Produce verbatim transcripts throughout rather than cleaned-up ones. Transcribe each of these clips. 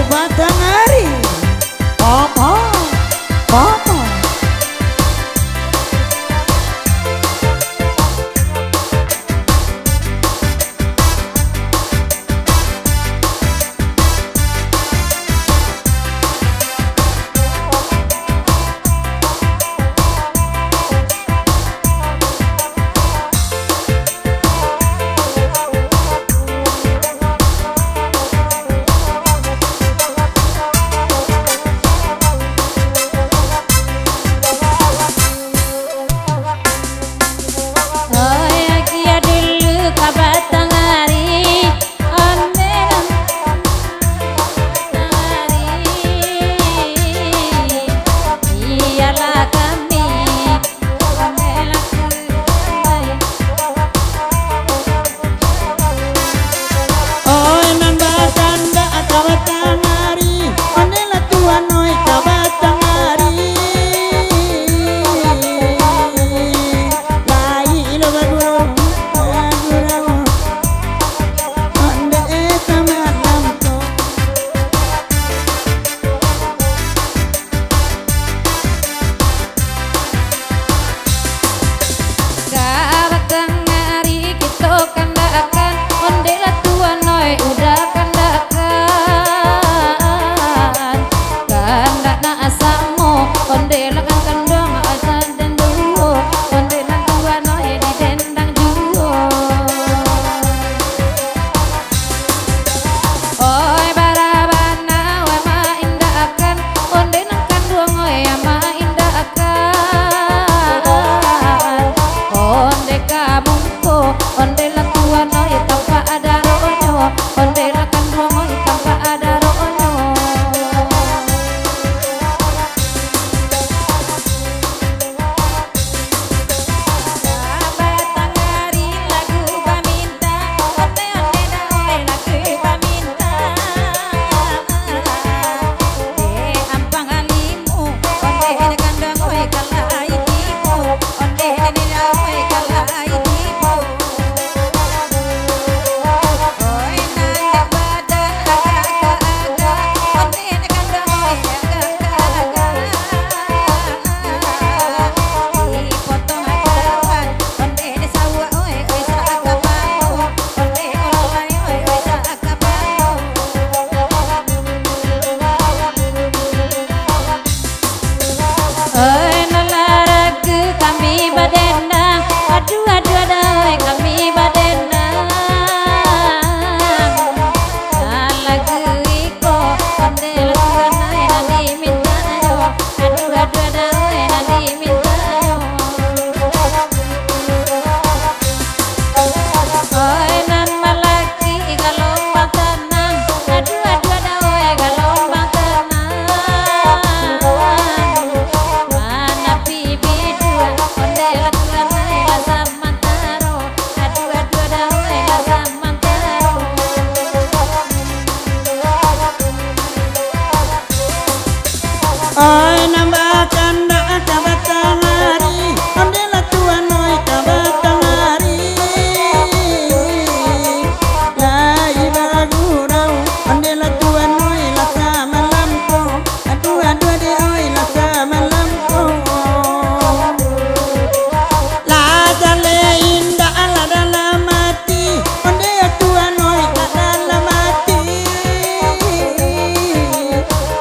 Batang Ari. Papa, papa. Oi, agiah dulu ka Batang Ari, ondeh lah Batang Ari, bialah kami, ondeh lah kami. Oi, nan bakandak ka Batang Ari, ondeh lah tuan oi ka Batang Ari. Lai lo bagurau, bagurau, ondeh samalam ko. Ka Batang Ari kito kandakan, ondeh lah tuan oi, udah kandakan. Kandak nak samo, ondeh lah kan kanduang, asa dan duo, ondeh lah tuan oi, di dendang juo. Oi, bara bana wai maindakan, ondeh nan kanduang oi, maindakan. Ondeh ka mungko, ondeh lah tuan oi, tampak ado rohnyo, ondeh lah kanduang oi, tampak ado rohnyo. Batang Ari lagu bamintak, ondeh-ondeh dah oi lagu bamintak. Dek ampang limo, ondeh kanduang oi kalai tibo, ondeh nini dah oi kalai tibo. Oi, nan dek badan agak-agak, ondeh dek kanduang oi agak-agak. Dipotong kawan, ondeh dek sawak oi, oi sakapalo, ondeh dek ulai oi, oi sakapalo. Oi, nan lah ragu kami badendang, aduh, aduh, aduh, oi, kami badendang. Nan lagu iko, ondeh lah tuan oi, nan dimintanyo, aduh, aduh, aduh, oi, nan dimintanyo. Oi, nan malaki galombang tanang, aduh, aduh, aduh, oi, galombang tanang. Manapi biduak, ondeh lah tuan oi, lah samantaro, aduh, aduh, aduh, oi, lah samantaro. Oi, nan bakandak ka Batang Ari, ondeh lah tuan oi ka Batang Ari. Lai bagurau, ondeh lah tuan oi lah samalam ko. Aduh, aduh, aduh, oi lah samalam ko. Lah jaleh indak lah dalam ati, ondeh tuan oi lah dalam ati.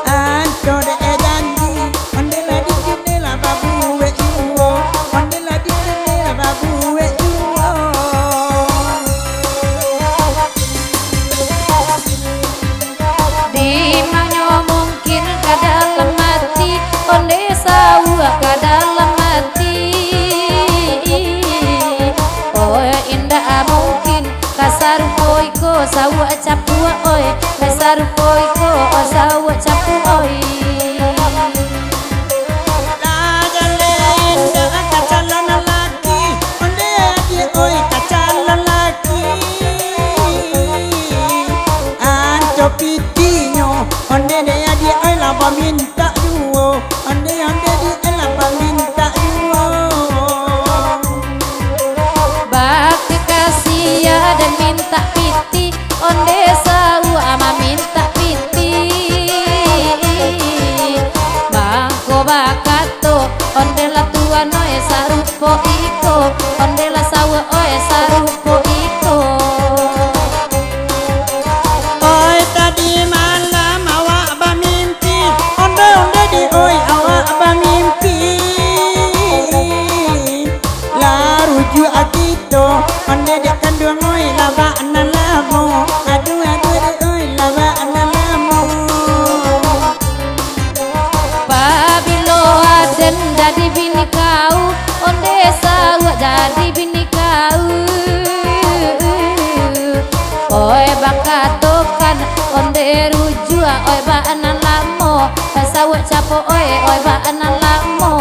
Anco dek janji, ondeh lah di siko lah babuek juo, ondeh lah di siko lah babuek juo. Dimanyo mungkin ka dalam ati, ondeh sawak ka dalam ati. Oi, indak mungkin ka sarupo iko sawak capuak, oi, ka sarupo iko sawak capuak, oi. Lah jaleh indak ka calon laki, ondeh adiak oi ka calon laki. Anco pitinyo, ondeh dek adiak oi lah bamintak juo, ondeh, ondeh dek oi lah bamintak juo. Bakeh kasiah den mintak piti, ondeh sawak mamintak piti. Bakatokan onde rujuak, oi, bak nan lamo. Sawuk capok, oi, oi, bak nan lamo.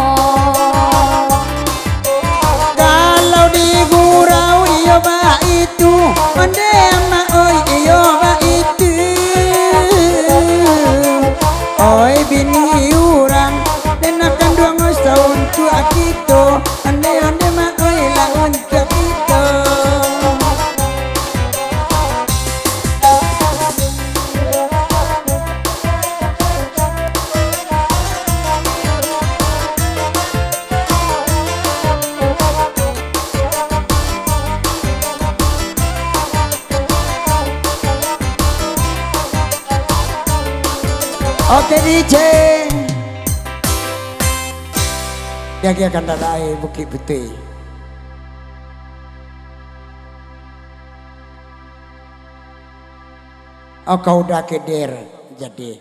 Kalau di gurau iyo baitu, onde amak, oi, iyo baitu. Oi, bini urang, den akan duo sauntuak kito, onde, onde mak, oi, lah untuak kito. Oke, D J. Diagiahkan darai Bukik Putih. Okau udah keder jadi.